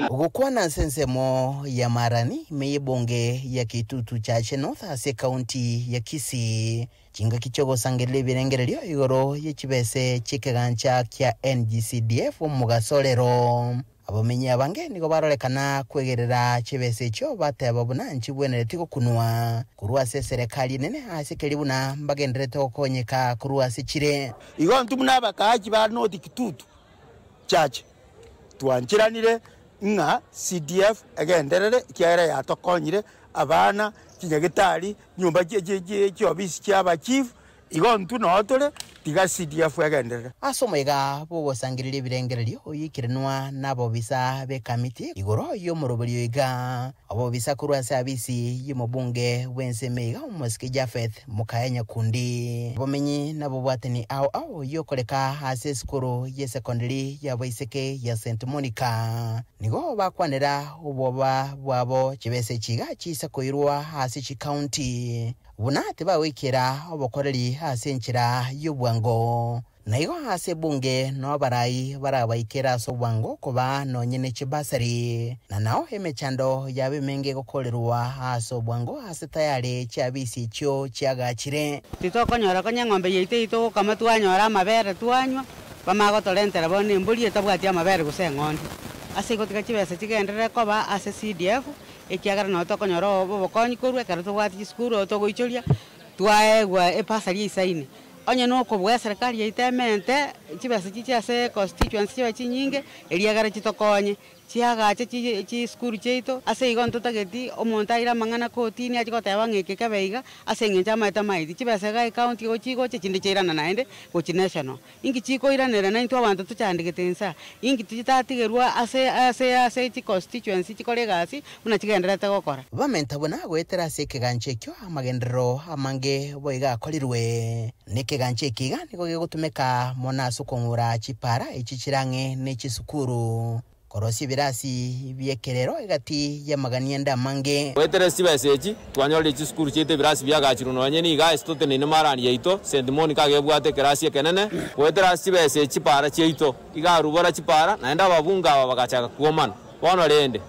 Gokwana ase ensemo ya Marani ime y'ebunge ya Kitutu Chache North ase ekaunti ya Kisii, chingaki chi'ogosangereria ebirengererio igoro ye chibese chi'ekegancha kia NGCDF omogaso rero. Abamenyi abange nigo barorekana kwegerera chibesa echio bateba buna nchibwenereti gokunwa korwa ase eserekari enene ase keria buna mbagendererete gokonyeka korwa ase chire. Igo intwe buna abakaachi ba North Kitutu Church twancheranire ng'a CDF egenderere ekiagera yatokonyire abana, chinyagetari, nyomba chiofisi chia abachief, igo intwe noo tore tiga CDF egenderere. Ase omoyega bw'ogosangereria ebirengererio oyoikeranwa nabobisa b'ekamiti igoro y'omoroberio iga, obobisa korwa ase abisi y'omobunge bw'ensemo iga omosike Japheth Mokaya Nyakundi. Obomenyi nabobwatani ao ao y'okoreka ase esukuru y'esekondari y'abaiseke ya St Monica. Nigo bakwanera obwoba bwabo chibesa echi iga chiise koirwa ase chikaunti, buna tibagoikera obokoreri ase enchera y'obwango. Na igo ase ebunge nao abarai barabaikere ase obwango koba nonye ne chibasari, na nao emechando yabo emenge egokorerwa ase obwango ase tayari chiabisi echio chiagachire. Titokonyora konya eng'ombe yaito eyio togokama twanyora amabere twanywa, bamanye gotorentera bono embori etabwati amabere gose eng'ondi. Ase igo tiga chibesa chigenderere koba ase CDF, ekiagera nabo tokonyora obokonyi korwa ekero tobwate chisukuru oo togoichoria, twaegwa ebasari eisaine. Onye nokobua eserekari yaito emente chibesa chiche ase constituency chibe chinyinge, eriagera chitokonye, chiagache chi chisukuru chiaito, ase igo ntotageti omonto aire amang'ana kotini achie goteba ng'a eke kebe iga, ase eng'encho amaete amaeti. Chibesa iga ecounty igo chigocha chinde chiairana naende gochia national. Inki chikoiranerana intwe abanto tochandegete inse aa? Inki titatigerwa ase ase ase chiconstituency chikore egasi buna chigendererete gokora? Bamenta buna goetera ase ekegancha ekio amagenderero amange boigo akorirwe. Na ekegancha eke iga nigo gegotumeka mono ase okong'ura chipara echi chire ang'e ne chisukuru. Korosia ebirasi bi'ekerero egati y'amagani ande amange. Goetera ase chibesa echi, twanyorire chisukuru chiaito ebirasi biagachirwe nonye nigo ase toteneine marani yaito, St. Monica iga ebwate ekerasi ekenene. Goetera ase chibesa echi chipara chiaito iga arubora chipara, naende ababunge aba bagachaka kwomana. Bono rende,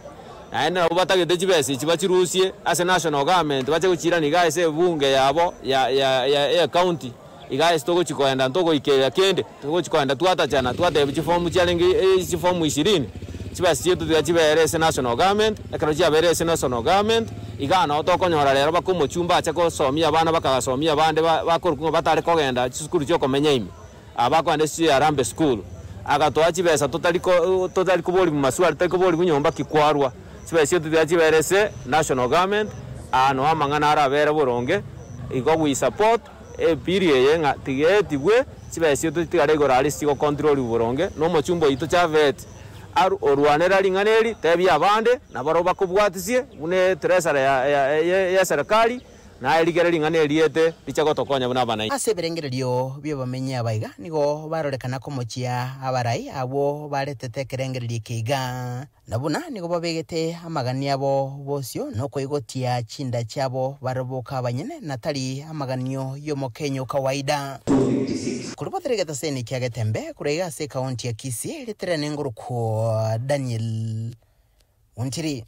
naende nabwo batagete chibesa echi bachirusie ase national government bache gochiirania iga ase ebunge yabo ya ya ya ecounty. Iga ase togochia koenda ntogoikerera kende, togochia koenda twatachana, twatebia chifomu chiarenge chifomu ishirini, chibesa chiaito tiga chibere ase national government, ekero chiabeire ase national government, igaa noo tokonyora rero baka omochumba ache gosomia abana bakagasomia abande ba bakorokwa ng'a batare kogenda chisukuru chia okomenya ime, aba bakogenda ase chiharambe school, agatoa chibesa totari ko totari koboriwa maswali totari koboriwa nyomba ki kwarwa, chibesa chiaito tiga chibere ase national government, aa noo amang'ana arabere boronge, igo we support. Epiri eye ng'a tigeetigwe, chibesa chiaito chitigare igoro aria chigokontroliwa boronge nomochumba oito Chavet. Aru orwanera ring'ana eri, tebia abande, na barabwo bakobwatisie buna etresara y'eserekari, naye rigere ring'ana eriete riche gotokonya buna abanainchi. Ase ebirengererio bi'abamenyi aba iga nigo barorekana komochia abarai abwo baretete ekerengererio eke iga. Na buna nigo babegete amaganio abo bosio nokoigotia chinda chiabo baroboka abanyene, na tari amaganio y'omokenyo kawaida. Korwa botere egetaseni kia Getembe korwa iga ase ekaunti ya Kisii, ritere nengorokwo Daniel Ontiri.